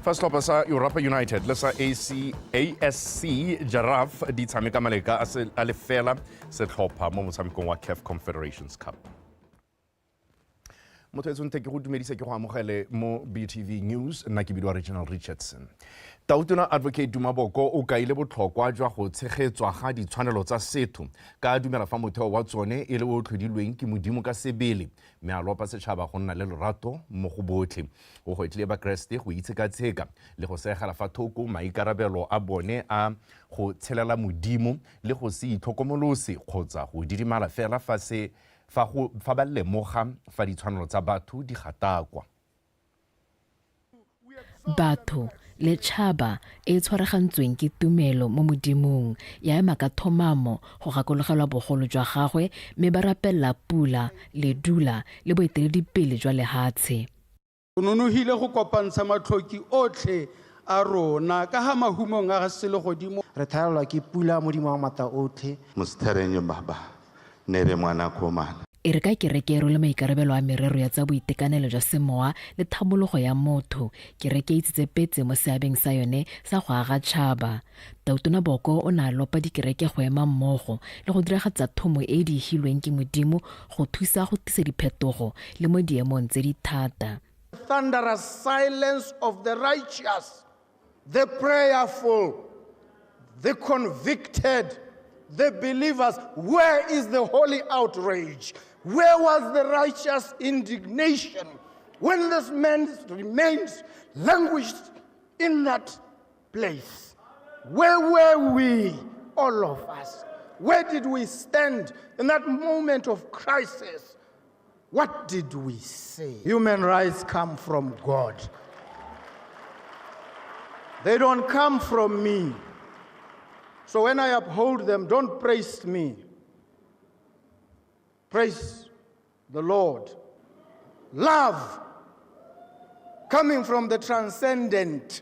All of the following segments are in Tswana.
Fa setlhopha sa Europa United le sa AC, ASC Giraffe di tshameka maleka a se- a lefela setlhopha mo motshamekong wa CAF Confederations Cup. Motho e tshwanetse ke go dumedisa ke go amogele mo BTV News. Nna ke bidiwa Regional Richardson. Tautona Advocate Duma Boko o kaile botlhokwa jwa go tshegetswa ga ditshwanelo tsa setho ka a dumela fa motheo wa tsone e le o tlhodilweng ke Modimo ka sebele, mme a lopa setšhaba go nna le lorato mo go botlhe. O gwetlhile Bakeresete go itshekatsheka le go seegela fa thoko maikarabelo a bone a go tshelela Modimo le go se itlhokomolose kgotsa go didimala fela fa se fa go fa ba lemoga fa ditshwanelo tsa batho di gatakwa. Batho le tšhaba e e tshwaragantsweng ke tumelo mo Modimong ya ema ka thomamo go gakologelwa bogolo jwa gagwe mme ba rapelela pula, ledula le boeteledipele jwa lehatshe. O nonogile go kopantsha matlhoki otlhe a rona ka ga mahumong a ga selegodimo. Re thaelelwa ke pula, Modimo wa maatla otlhe. Muzita renyu Baba neremwanakomana. E re ka kereke e rwele maikarabelo a merero ya tsa boitekanelo jwa semowa le thabologo ya motho, kereke e itsetsepetse mo seabeng sa yone sa go aga tšhaba. Tautona Boko o ne a lopa dikereke go ema mmogo le go diragatsa thomo e e diihilweng ke Modimo go thusa go tlisa diphetogo le mo diemong tse di thata. Thunderous silence of the righteous, the prayerful, the convicted, the believers. Where is the holy outrage? Where was the righteous indignation when this man remains languished in that place? Where were we, all of us? Where did we stand in that moment of crisis? What did we say? Human rights come from God. They don't come from me. So when I uphold them, don't praise me. Praise the Lord. Love coming from the transcendent,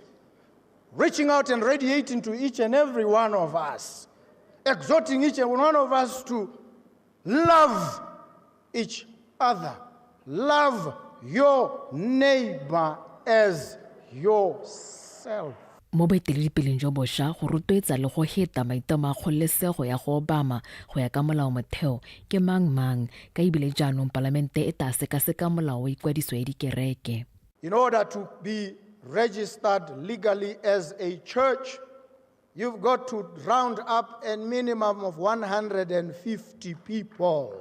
reaching out and radiating to each and every one of us, exhorting each and one of us to love each other, love your neighbor as yourself. Mo boeteledipeleng jo bosha go rotloetsa le go heta maitlamo a kgololesego ya go obama go ya ka molaomotheo ke mang mang ka ebile jaanong palamente e tla sekaseka molao wa ikwadiso ya dikereke. In order to be registered legally as a church, you've got to round up a minimum of 150 people.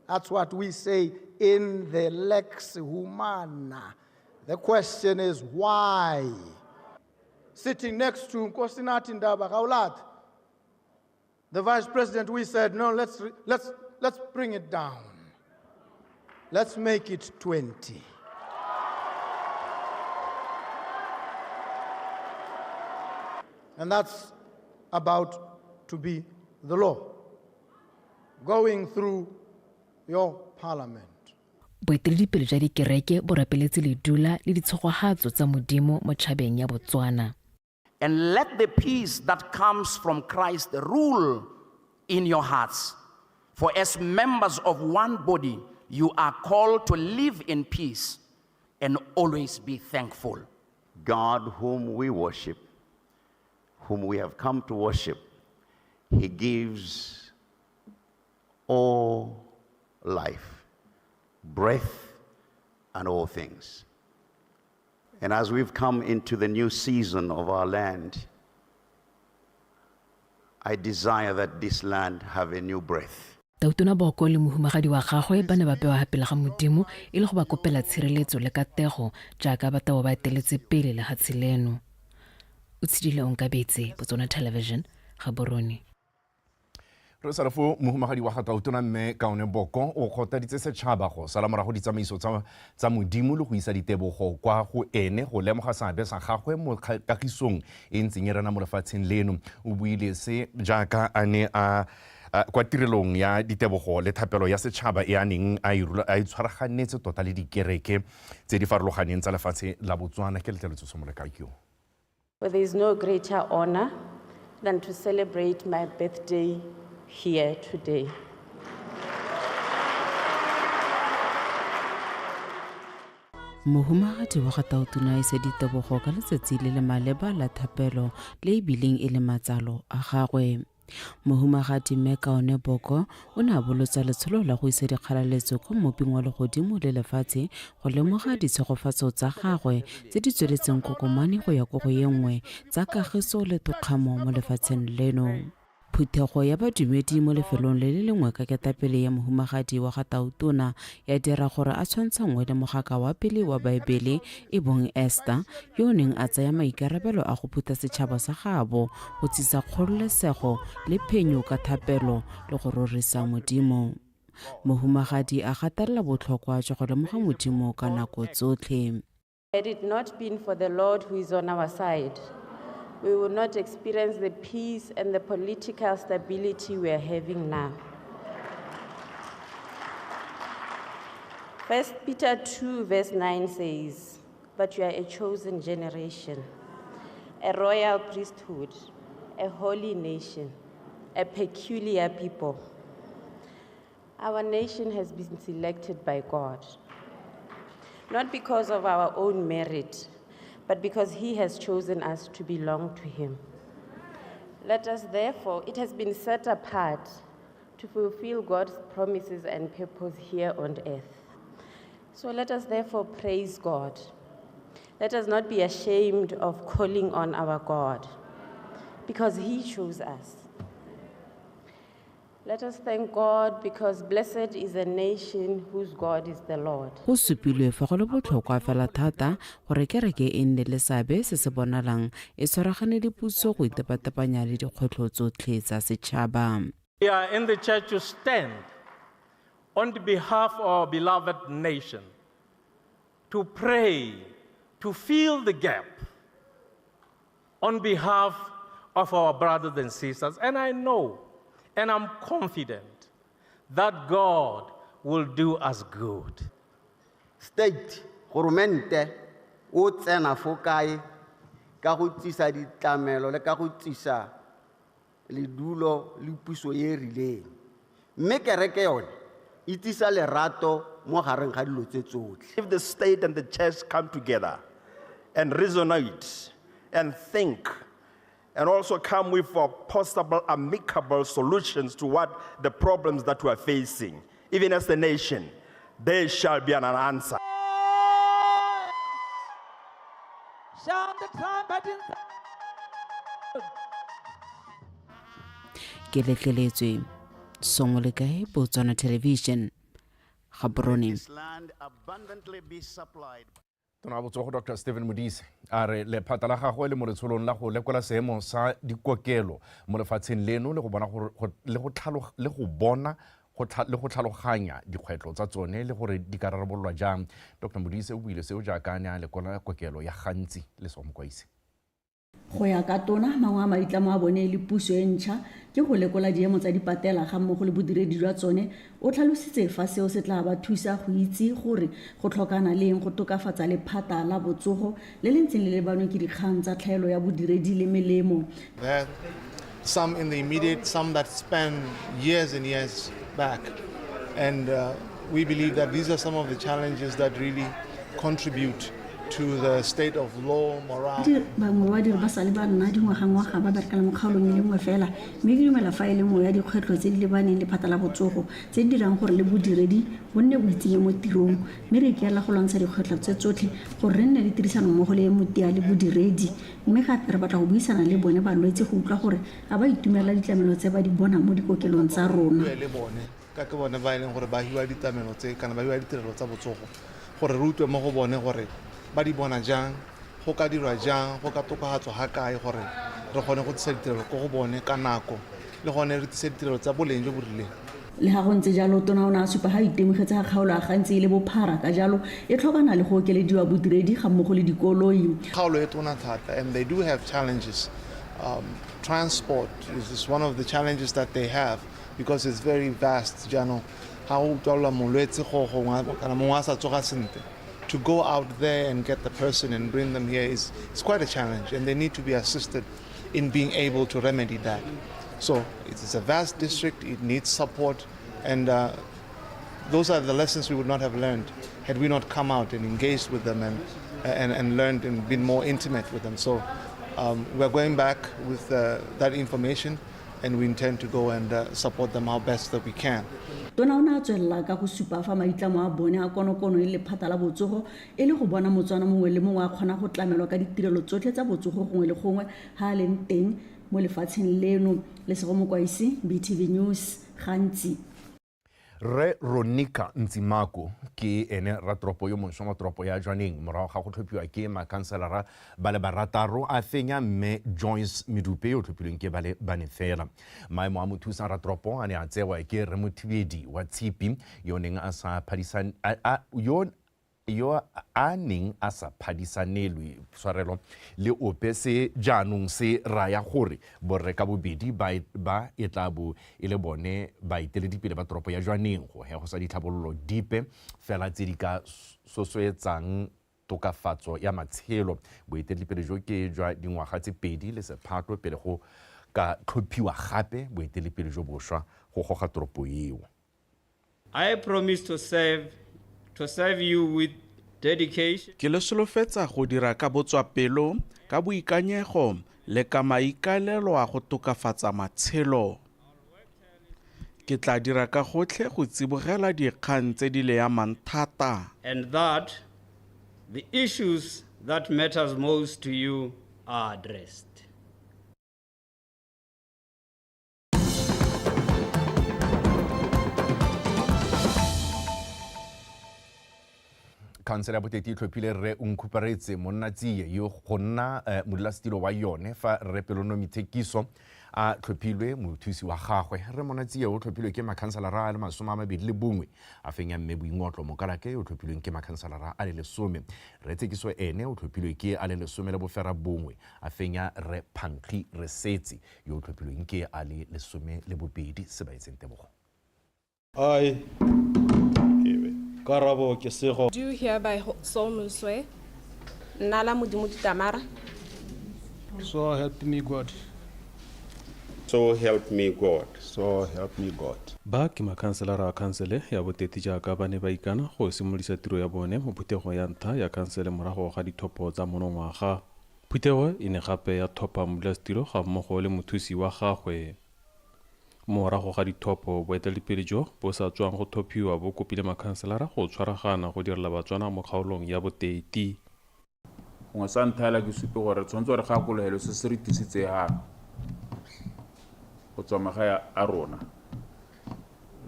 That's what we say in the lex humana. The question is why? Sitting next to Nkosinathi Ndaba Gaolathe, the vice president, we said, no, let's, let's, let's bring it down. Let's make it 20. And that's about to be the law, going through your parliament. Boeteledipele jwa dikereke bo rapeletse ledula le ditshegohatso tsa Modimo mo tšhabeng ya Botswana. And let the peace that comes from Christ rule in your hearts. For as members of one body, you are called to live in peace and always be thankful. God, whom we worship, whom we have come to worship, he gives all life, breath, and all things. And as we've come into the new season of our land, I desire that this land have a new breath. Tautona Boko le mohumagadi wa gagwe ba ne ba bewa pele ga Modimo e le go ba kopela tshireletso le katego jaaka ba tabo ba eteletse pele lehatshe leno. O tshedile Onkabetse, Botswana Television, Gaborone. Re sa re fo mohumagadi wa ga Tautona Mme Kaone Boko o kgothaditse setšhaba go sala morago ditsamaiso tsa, tsa Modimo le go isa ditebogo kwa go ene go lemoga seabe sa gagwe mo kagisong e ntseng e rena mo lefatsheng leno. O buile se jaaka a ne a kwa tirelong ya ditebogo le thapelo ya setšhaba e a neng a e tshwaraganetse tota le dikereke tse di farologaneng tsa lefatshe la Botswana. Ke Letleletswe Somolekakio. For there is no greater honor than to celebrate my birthday here today. Mohumagadi wa ga Tautona a isa ditebogo ka letsatsi le le maleba la thapelo le e bileng e le matsalo a gagwe. Mohumagadi Mme Kaone Boko o ne a bolotsa letsholo la go isa dikgalaletso kwa mmoping wa legodimo le lefatshe go lemoga ditshegofatso tsa gagwe tse di tsweletseng kokomane go ya ko go ye nngwe tsa kagiso le thokgamo mo lefatsheng leno. Phuthego ya badumedi mo lefelong le le lengwe ka ketapele ya mohumagadi wa ga Tautona ya dira gore a tshwantshanngwe le mogaka wa pele wa Baebele e bong Esther yo o neng a tsaya maikarabelo a go phutha setšhaba sa gaabo go tsisa kgololesego le phenyo ka thapelo le go rorisa Modimo. Mohumagadi a gatelela botlhokwa jwa go lemoga Modimo ka nako tsotlhe. Had it not been for the Lord who is on our side, we would not experience the peace and the political stability we are having now. 1 Peter 2, verse 9 says, But you are a chosen generation, a royal priesthood, a holy nation, a peculiar people. Our nation has been selected by God, not because of our own merit, but because He has chosen us to belong to Him. Let us therefore, it has been set apart to fulfill God's promises and purpose here on earth. So let us therefore praise God. Let us not be ashamed of calling on our God, because He chose us. Let us thank God because blessed is a nation whose God is the Lord. Go supilwe fa go le botlhokwa fela thata gore kereke e nne le seabe se se bonalang e tshwaragane le puso go itepatepanya le dikgwetlho tsotlhe tsa setšhaba. We are in the church to stand on the behalf of our beloved nation, to pray, to fill the gap on behalf of our brothers and sisters. And I know, and I'm confident, that God will do us good. State goromente o tsena fo kae ka go tsisa ditlamelo le ka go tsisa ledulo le puso e e rileng, mme kereke yone e tsisa lerato mo gareng ga dilo tse tsotlhe. If the state and the church come together and resonate and think and also come with possible amicable solutions to what the problems that we are facing, even as a nation, there shall be an answer. Sound the trumpet in Ke letleletswe Songwe le kae Botswana Television Gaborone. This land abundantly be supplied. Tona wa botsogo Dr Stephen Modise a re lephata la gagwe le mo letsholong la go lekola seemo sa dikokelo mo lefatsheng leno le go bona gore le go le go bona le go tlhaloganya dikgwetlho tsa tsone le gore di ka rarabololwa jang. Dr Modise o buile seo jaaka a ne a lekola kokelo ya Gantsi le Mokaisi. Go ya ka tona, mangwe a maitlamo a bone e le puso e ntšha ke go lekola diemo tsa dipatela ga mmogo le bodiredi jwa tsone. O tlhalositse fa seo se tla ba thusa go itse gore go tlhokana le eng go tokafatsa lephata la botsogo le le ntseng le lebanwe ke dikgang tsa tlhaelo ya bodiredi le melemo. There, some in the immediate, some that span years and years back. And we believe that these are some of the challenges that really contribute to the state of low morale. Bangwe ba badiri ba sale ba nna dingwagangwaga ba berekela mo kgaolong e le nngwe fela, mme ke dumela fa e le nngwe ya dikgwetlho tse di lebaneng lephata la botsogo tse di dirang gore le bodiredi bo nne bo itsenye mo tirong, mme re ikaelela go lwantsha dikgwetlho tse tsotlhe gore re nne le tirisanommogo le e motia le bodiredi, mme gape re batla go buisana le bone balwetse go utlwa gore a ba itumelela ditlamelo tse ba di bonang mo dikokelong tsa rona. Bue le bone ka ke bone ba e leng gore ba hiwa ditlamelo tse kana ba hiwa ditirelo tsa botsogo, gore re utlwe mo go bone gore ba di bona jang, go ka dirwa jang, go ka tokafatswa ga kae gore re kgone go tlisa ditirelo ko go bone ka nako, le gone re tlise ditirelo tsa boleng jo bo rileng. Le ga go ntse jalo, tona o ne a supa ga itemogetse ga kgaolo ya Gantsi e le bophara, ka jalo e tlhokana le go okelediwa bodiredi ga mmogo le dikoloi. Kgaolo e tona thata, and they do have challenges. Transport is one of the challenges that they have because it's very vast. Jaanong ga o utlwalela molwetse go gongwe kana mongwe a sa tsoga sentle, to go out there and get the person and bring them here is quite a challenge, and they need to be assisted in being able to remedy that. So it's a vast district, it needs support, and Those are the lessons we would not have learned had we not come out and engaged with them and, and, and learned and been more intimate with them. So we're going back with that information and we intend to go and support them how best that we can. Tona o ne a tswelela ka go supa fa maitlamo a bone a konokono e le lephata la botsogo e le go bona Motswana mongwe le mongwe a kgona go tlamelwa ka ditirelo tsotlhe tsa botsogo gongwe le gongwe ga a leng teng mo lefatsheng leno. Lesego Mokwaisi, BTV News, Gantsi. Rre Ronika Ntsimako ke ene ratoropo yo mošwa wa toropo ya Jwaneng morago ga go tlhophiwa ke makhanselara ba le barataro, a fenya mme Joyce Medupe yo o tlhophilweng ke ba le bane fela. Maemo a mothusa ratoropo a ne a tsewa ke Rre Mothibedi wa Tshipi yo neng a sa phadisan a yo yo a neng a sa phadisanelwe tshwarelo le ope. Se jaanong se raya gore borre ka bobedi ba ba e tla bo e le bone baeteledipele ba toropo ya Jwaneng go hegosa ditlhabololo dipe fela tse di ka sosoetsang tokafatso ya matshelo. Boeteledipele jo ke jwa dingwaga tse pedi le sephatlo pele go ka tlhophiwa gape boeteledipele jo bošwa go goga toropo eo. I promise to serve you with dedication. Ke le solofetsa go dira ka botswapelo, ka boikanyego le ka maikaelelo a go tokafatsa matshelo. Ke tla dira ka gotlhe go tsibogela dikgang tse di le amang thata. And that the issues that matters most to you are addressed. Khansele ya Boteti e tlhophile Rre Onkhuparetse Monnatsie yo go nna modulasetilo wa yone, fa Rre Pelonomi Thekiso a tlhophilwe mothusi wa gagwe. Rre Monnatsie o tlhophilwe ke makhanselara a le 21, a fenya mme Boingotlo Mokalake o tlhophilweng ke makhanselara a le 10. Rre Thekiso ene o tlhophilwe ke a le 19, a fenya Rre Phankgi Resetse yo o tlhophilweng ke a le 12. Sebaetseng Tebogo. I, Karabo Kesego, Do hereby solemnly swear. Nala Modimo Ditamara. So help me God. So help me God. So help me God. Ba ke makhanselara a khansele ya Boteti jaaka ba ne ba ikana go simolodisa tiro ya bone mo phuthegong ya ntlha ya khansele morago ga dithopo tsa monongwaga. Phuthego e ne gape ya thopha modulasetilo ga mmogo le mothusi wa gagwe morago ga dithopo. Boeteledipele jo bo sa tswang go thophiwa bo kopile makhanselara go tshwaragana go direla Batswana mo kgaolong ya Boteti. Gongwe sa ntlha hela ke supe gore re tshwanetse gore gakologelo se se re tisitse yana go tswa magae a rona.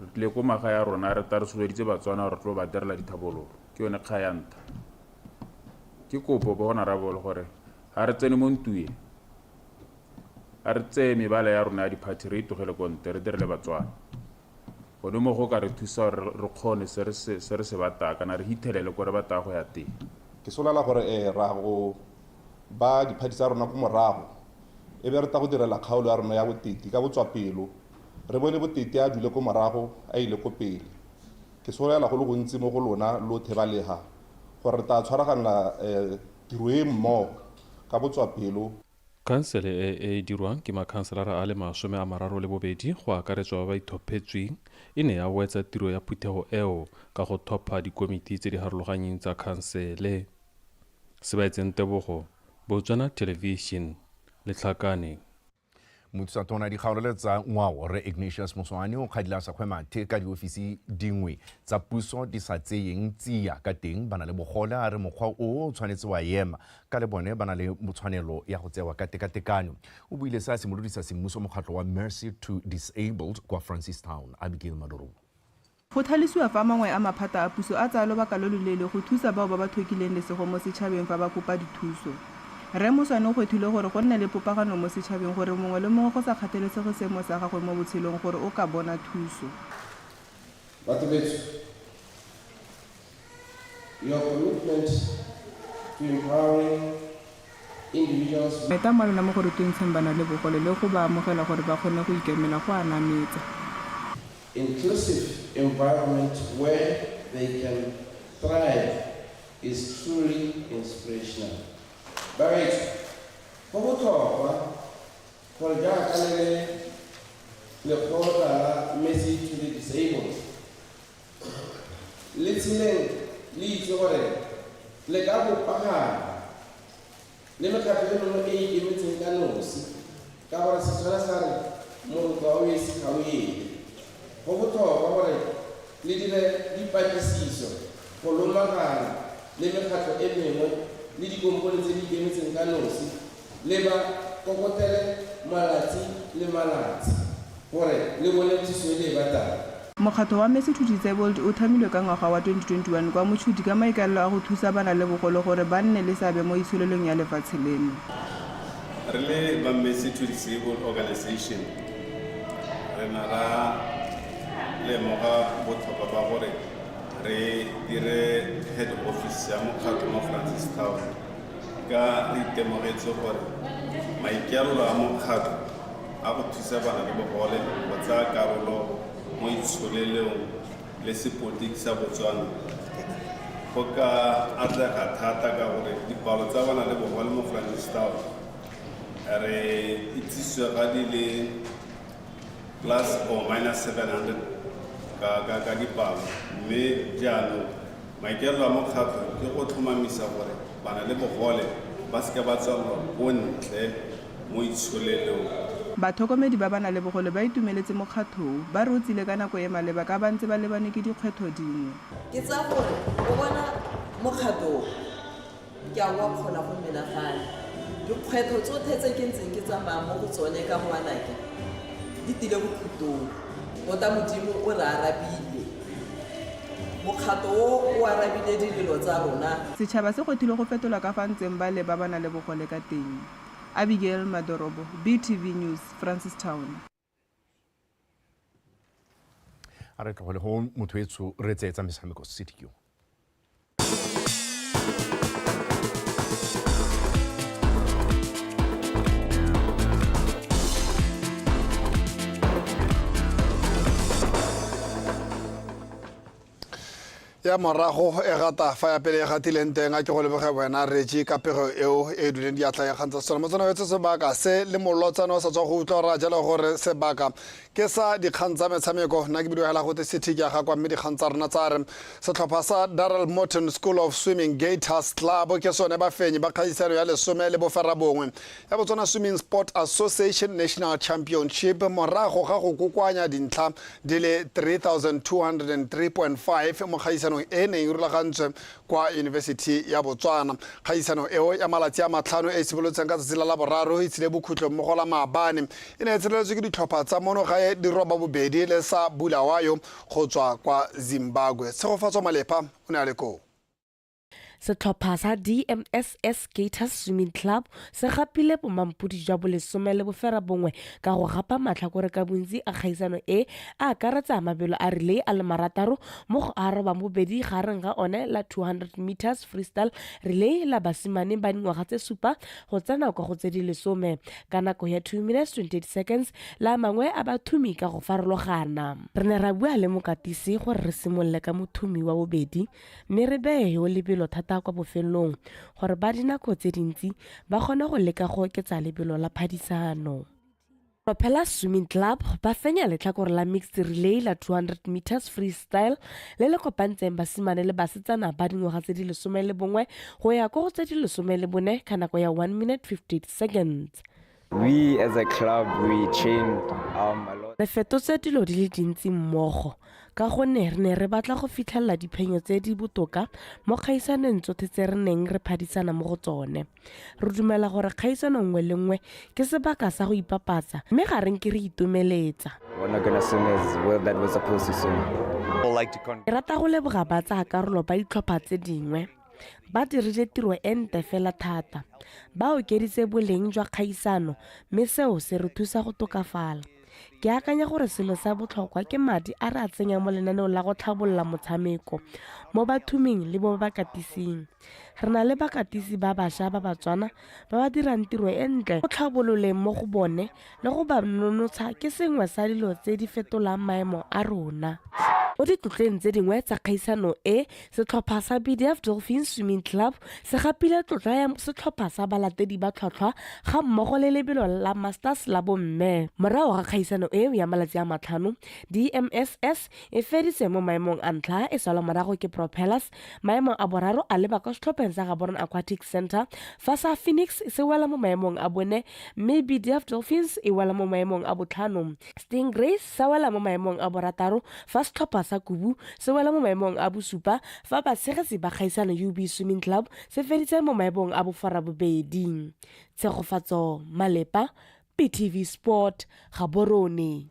Re tlile ko magae a rona, re ta re soloditse Batswana gore re tlo ba direla dithabololo. Ke yone kga ya ntlha. Ke kopo bo honorable gore ga re tsene mo ntueng, a re tseye mebala ya rona ya di-party, re e tlogele ko ntle, re direle Batswana. Gone mo go ka re thusa gore re kgone se re se batang kana re hithelele ko re batang go ya teng. Ke solela gore ra go ba diphathi tsa rona ko morago, e be re tla go direla kgaolo ya rona ya Boteti ka botswapelo. Re bone Boteti a dule ko morago, a ile ko pele. Ke solela go le gontsi mo go lona lothe ba lega gore re tla tshwaragana tiro e mmogo ka botswapelo. Khansele e e dirwang ke makhanselara a le 32, go akaretswa ba ba ithophetsweng, e ne ya wetsa tiro ya phuthego eo ka go thopha dikomiti tse di harologanyeng tsa khansele. Sebaetseng Tebogo, Botswana Television, Letlhakane. Mothusatona dikgaolo tsa ngwao Rre Ignatius Moswane o kgadile a sa kgwe mathe ka diofisi dingwe tsa puso di sa tseyeng tsia ka teng ba na le bogole. A re mokgwa o o tshwanetse wa ema ka le bone ba na le tshwanelo ya go tsewa ka tekatekano. O buile se a simolodisa semmuso mokgatlho wa Mercy to Disabled kwa Francistown. Abigail Madorobo. Go tlhalosiwa fa mangwe a maphata a puso a tsaya lobaka lo loleele go thusa bao ba ba tlhokileng lesego mo setšhabeng fa ba kopa dithuso. Rre Moswane o gwetlhile gore go nne le popagano mo setšhabeng gore mongwe le mongwe, go sa kgathalesege seemo sa gagwe mo botshelong, gore o ka bona thuso. Batho betsho, your commitment to empowering individuals Maitamo a lona mo go rotloetseng bana le bogole le go ba amogela gore ba kgone go ikemela go a nametsa. Inclusive environment where they can thrive is truly inspirational. Bagaetsho, go botlhokwa gore jaaka le le lekgotla la Mercy to the Disabled Le tsheleng le itse gore le ka bopagana le mekgatlho e mengwe e e ikemetseng ka nosi ka gore Setswana sa re moroto wa o esi ga o ele. Go botlhokwa gore le dire dipatlisiso go lomagana le mekgatlho e mengwe le dikompone tse di ikemetseng ka nosi le ba kokotele malatsi le malatsi gore le bone thuso e le e batlang. Mokgatho wa Mercy to Disabled o thamilwe ka ngwaga wa 2021 kwa Mochudi ka maikaelelo a go thusa bana-le-bogole gore ba nne le seabe mo itsholelong ya lefatshe leno. Re le ba Mercy to Disabled Organisation re na ra lemoga botlhokwa ba gore re dire head office ya mokgatlho mo Francistown ka re itemogetse gore maikaelelo a mokgatlho a go thusa bana le bogole go tsaya karolo mo itsholelong le sepolotiki sa Botswana go ka atlega thata ka gore dipalo tsa bana le bogole mo Francistown re itsisiwe ga di le plus or minus 700 ka dipalo, mme jaanong maikaelelo a mokgatlho ke go tlhomamisa gore bana le bogole ba seke ba tswalelwa ko ntle mo itsholelong. Batlhokomedi ba bana-le-bogole ba itumeletse mokgatho o, ba re o tsile ka nako e maleba ka ba ntse ba lebanwe ke dikgwetlho dingwe. Ke tsaya gore o bona mokgatho o, ke a o akgola go menagane. Dikgwetlho tsotlhe tse ke ntseng ke tsamaya mo go tsone ka ngwanake di tile bokhutlong. Tota Modimo o re arabile. Mokgatho o o arabile dilelo tsa rona. Setšhaba se gwetlhilwe go fetola ka fa ntseng ba leba bana-le-bogole ka teng. Abigail Madorobo, BTV News, Francistown. A re tlogele go motho etsho re tseetsa metshameko CTQ. Ya morago e gata fa ya pele e gatileng teng, a ke go leboge wena Reggie ka pego eo e duleng diatla ya kgang tsa Setswana. Motswana wetse sebaka se le molotsana o sa tswa go utlwa ra jalo gore sebaka ke sa dikgang tsa metshameko. Nna ke bidiwa hela gote City ke a ga kwa, mme dikgang tsa rona tsa re setlhopha sa Darrell Morton School of Swimming Gators Club ke sone bafenyi ba kgaisano ya 19 ya Botswana Swimming Sport Association National Championship morago ga go kokoanya dintlha di le 3203.5 mo kgaisanong e neng e rulagantswe kwa University ya Botswana. Kgaisano eo ya malatsi a matlhano e simolotseng ka tsatsi la Laboraro e tsile bokhutlong mmogo la maabane. E ne e tseneletswe ke ditlhopha tsa mono gae di roba bobedi le sa Bulawayo go tswa kwa Zimbabwe. Tshegofatso Malepa o ne a le koo. Setlhopha sa DMSS Gators Swimming Club se gapile bomampodi jwa bolesome le boferabongwe ka go gapa matlhakore ka bontsi a kgaisano e a akaretsa mabelo a relay a le marataro mo go a robang bobedi gareng ga one la 200 meters freestyle relay la basimane ba dingwaga tse supa go tsena kwa go tse di lesome ka nako ya 2 minutes 28 seconds la mangwe a bathumi ka go farologana. Re ne ra bua le mokatisi gore re simolole ka mothumi wa bobedi mme re beye yo lebelo thata kwa bofelong gore ba dinako tse dintsi ba kgone go leka go oketsa lebelo la phadisano. Propeller Swimming Club ba fenya letlhakore la mixed relay la 200 meters freestyle le le kopantseng basimane le basetsana ba dingwaga tse di 11 go ya ko go tse di 14 ka nako ya 1 minute 58 seconds. We as a club, we trained a lot. Re fetotse dilo di le dintsi mmogo ka gonne re ne re batla go fitlhelela diphenyo tse di botoka mo kgaisanong tsotlhe tse re neng re phadisana mo go tsone. Re dumela gore kgaisano nngwe le nngwe ke sebaka sa go ipapatsa mme ga re nke re itomeletsa. We're not gonna swim as well that we're supposed to swim. Ke rata go leboga batsayakarolo ba ditlhopha tse dingwe. Ba dirile tiro e ntle fela thata. Ba okeditse boleng jwa kgaisano mme seo se re thusa go tokafala. Ke akanya gore selo sa botlhokwa ke madi a re a tsenyang mo lenaneong la go tlhabolola motshameko mo bathuming le mo bakatising. Re na le bakatisi ba bašwa ba Batswana ba ba dirang tiro e ntle go tlhabololeng mo go bone le go ba nonotsha ke sengwe sa dilo tse di fetolang maemo a rona. Mo ditlotleng tse dingwe tsa kgaisano e, setlhopha sa BDF Dolphins Swimming Club se gapile tlotla ya setlhopha sa balatedi ba tlhwatlhwa ga mmogo le lebelo la Masters la bomme. Morago ga kgaisano eo ya malatsi a matlhano, DMSS e feditse mo maemong a ntlha e salwa morago ke Propellers, maemo a boraro a leba kwa setlhopheng sa Gaborone Aquatic Centre, fa sa Phoenix se wela mo maemong a bone mme BDF Dolphins e wela mo maemong a botlhano. Stingrays sa wela mo maemong a borataro fa setlhopha sa Kubu se wela mo maemong a bosupa fa batshegetsi ba kgaisano UB Swimming Club se feditse mo maemong a boferabobedi. Tshegofatso Malepa, BTV Sport, Gaborone.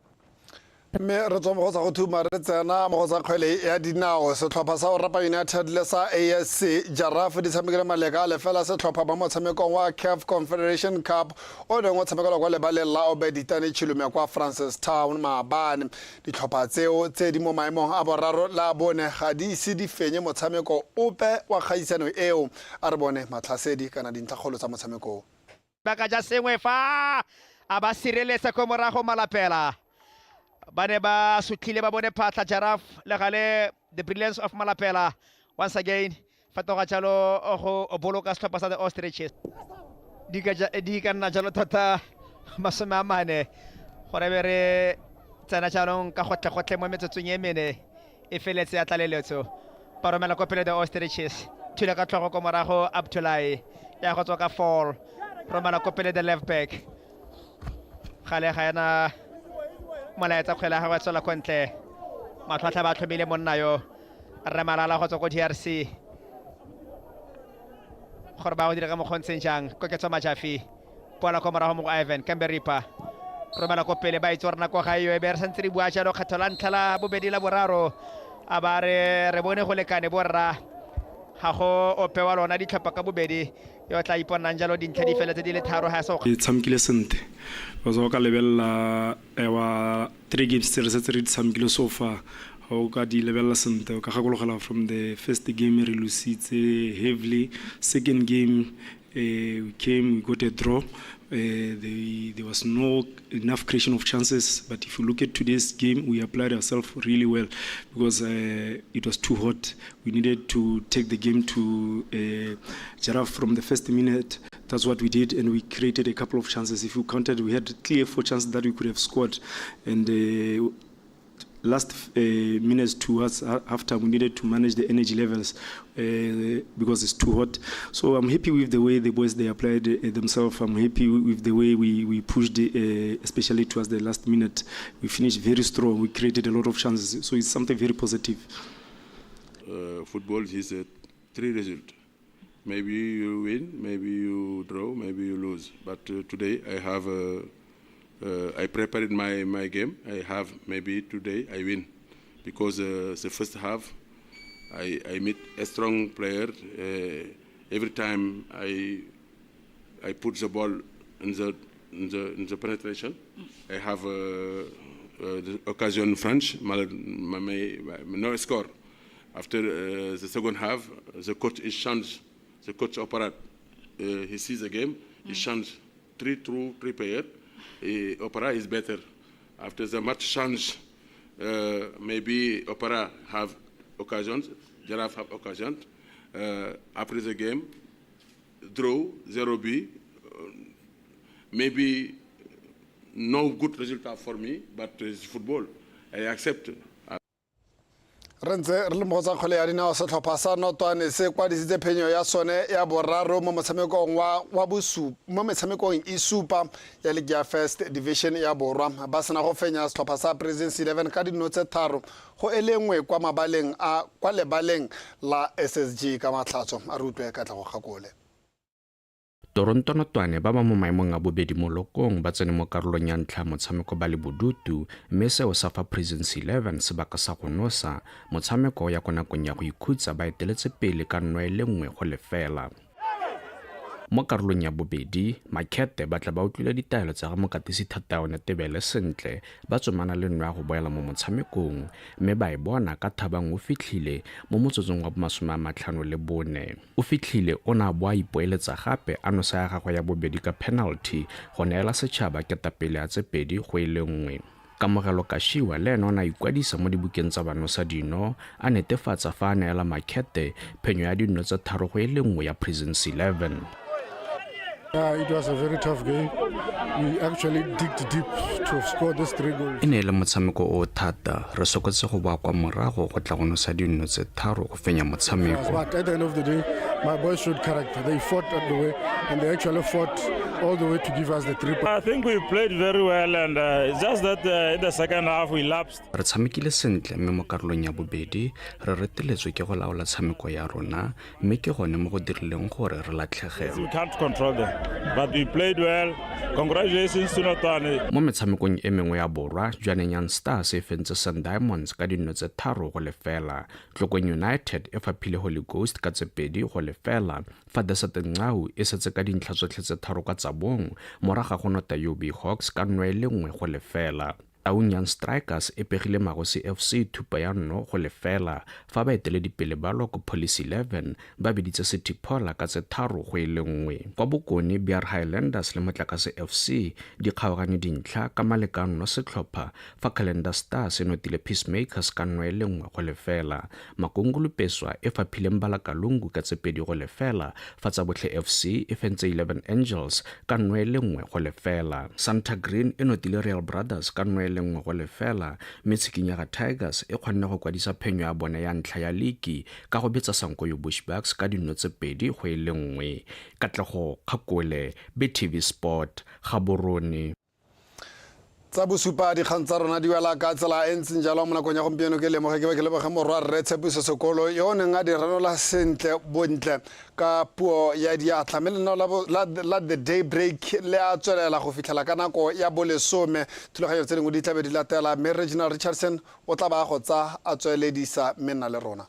Mme re tswa mo go tsa go thuma re tsena mo go tsa kgwele ya dinao. Setlhopha sa Orapa United le sa ASC Giraffe di tshamekile maleka a lefela setlhopha mo motshamekong wa CAF Confederation Cup o neng o tshamekelwa kwa lebaleng la Obed Itani Chilume kwa Francistown maabane. Ditlhopha tseo tse di mo maemong a boraro le a bone ga di ise di fenye motshameko ope wa kgaisano eo. A re bone matlhasedi kana dintlhakgolo tsa motshameko o. Ba ka ja sengwe fa a ba sireletsa ko morago Malapela. Ba ne ba sutlhile ba bone phatlha Jaraf le gale the brilliance of Malapela once again fetoga jalo go boloka setlhopha sa the Ostriches. Di ka di ka nna jalo thata 40 gore be re tsena jaanong ka gotlhe-gotlhe mo metsotsong e mene e feletse ya tlaleletso. Ba romela ko pele the Ostriches, thula ka tlhogo ko morago Abdullahi ya go tswa ka fall, romela ko pele the left back. Gale ga ena molaetsa kgwele ya gagwe tswela ko ntle. Matlhwatlha ba tlhomile monna yo Rre Malala go tswa ko DRC gore ba go dira ka mokgontseng jang. Koketso Majafi pola ko morago mo go Ivan Kamberipa, romela ko pele ba itse gore nako ga eyo e be re santse re bua jalo kgetho la ntlha la bobedi la boraro a ba re re bone go lekane borra ga go ope wa lona ditlhopha ka bobedi yo tla iponnang jalo dintlha di feletse di le tharo ga se E tshamekile sentle because o ka lebelela ewa three games tse re setse re di tshamekile so far, ga o ka di lebelela sentle o ka gakologela from the first game re lositse heavily, second game we came, we got a draw. There was no enough creation of chances, but if you look at today's game, we applied ourselves really well because it was too hot. We needed to take the game to Giraffe from the first minute. That's what we did, and we created a couple of chances. If you counted, we had clear 4 chances that we could have scored, and last minutes towards halftime, we needed to manage the energy levels because it's too hot. So I'm happy with the way the boys, they applied themselves. I'm happy with the way we pushed, especially towards the last minute. We finished very strong. We created a lot of chances. So it's something very positive. Football is a 3 result. Maybe you win, maybe you draw, maybe you lose. But today I have a I prepared my game. I have maybe today I win because the first half I meet a strong player. Every time I put the ball in the penetration, I have the occasion French, no score. After the second half, the coach is changed. The coach operate. He sees the game. He changed 3 through 3 player. Opera is better. After the match change, maybe Opera have occasions, Giraffe have occasions. After the game, draw 0-B. Maybe no good result for me, but it's football. I accept. Re ntse re le mo go tsa kgwele ya dinao, setlhopha sa Notwane se kwadisitse phenyo ya sone ya boraro mo motshamekong wa mo metshamekong e supa ya league ya First Division ya Borwa, ba sena go fenya setlhopha sa Prisons 11 ka dino tse 3 go e le nngwe kwa mabaleng a kwa lebaleng la SSG ka Matlhatso. A re utlwe Katlego Gakole. Toronto Notwane ba ba mo maemong a bobedi mo lokong ba tsene mo karolong ya ntlha motshameko ba le bodutu, mme seo sa fa Prisons 11 sebaka sa go nosa motshameko ya ko nakong ya go ikhutsa ba eteletse pele ka 1-0. Mo karolong ya bobedi, Makete ba tla ba utlwile ditaelo tsa ga mokatisi Thataone Tebele sentle, ba tsomana le nno ya go boela mo motshamekong, mme ba e bona ka Thabang o fitlhile mo motsotsong wa 54. O fitlhile o ne a bo a ipoeletsa gape a nosa ya gagwe ya bobedi ka penalty go neela setšhaba ketapele ya tse 2-1. Kamogelo Kashiwa le ene o ne a ikwadisa mo dibukeng tsa banosa dino, a netefatsa fa a neela Makete phenyo ya dinno tse 3 go e le 1 ya Prisons 11. It was a very tough game. We actually digged deep to score these 3 goals. E ne e le motshameko o o thata. Re sokotse go boa kwa morago go tla go nosa dinno tse 3 go fenya motshameko. But at the end of the day, my boys showed character. They fought at the way, and they actually fought all the way to give us the 3 points. I think we played very well, and it's just that in the second half we lapsed. Re tshamekile sentle mme mo karolong ya bobedi re reteletswe ke go laola tshameko ya rona, mme ke gone mo go dirileng gore re latlhegelwe. We can't control them, but we played well. Congratulations to Notwane. Mo metshamekong e mengwe ya borwa, Jwaneng Young Stars e fentse Sun Diamonds ka dinno tse 3-0. Tlokong United e faphile Holy Ghost ka tse 2-0, fa Desert Ncau e setse ka dintlha tsotlhe tse 3 kwa Tsabong morago ga go nota UB Hawks ka 1-0. Taung Young Strikers e pegile Magosi FC thupa ya 0-0, fa baeteledipele ba Loko Police 11 ba biditse City Pola ka tse 3-1. Kwa Bokone, BR Highlanders le Motlakase FC di kgaogane dintlha ka malekano setlhopha, fa Calendar Stars e notile Peacemakers ka 1-0. Makungulu Peswa e faphile Mbalakalungu ka tse 2-0, fa Tsabotlhe FC e fentse 11 Angels ka 1-0. Santa Green e notile Real Brothers ka 1-0, mme Tshikinyaga Tigers e kgonne go kwadisa phenyo ya bone ya ntlha ya liki ka go betsa Sankoyo Bushbucks ka dinno tse 2-1. Katlego Kgakole, BTV Sport, Gaborone. Tsa bosupa dikgang tsa rona di wela ka tsela e ntseng jalo mo nakong ya gompieno. Ke lemoge ke ba ke leboge morwa rre Tshepiso Sekolo yo o neng a di ranola sentle bontle ka puo ya diatla, mme lenaneo la The Day Break le a tswelela go fitlhela ka nako ya bolesome. Thulaganyo tse dingwe di tlabe di latela, mme Reginald Richardson o tla ba go tsa a tsweledisa mme nna le rona.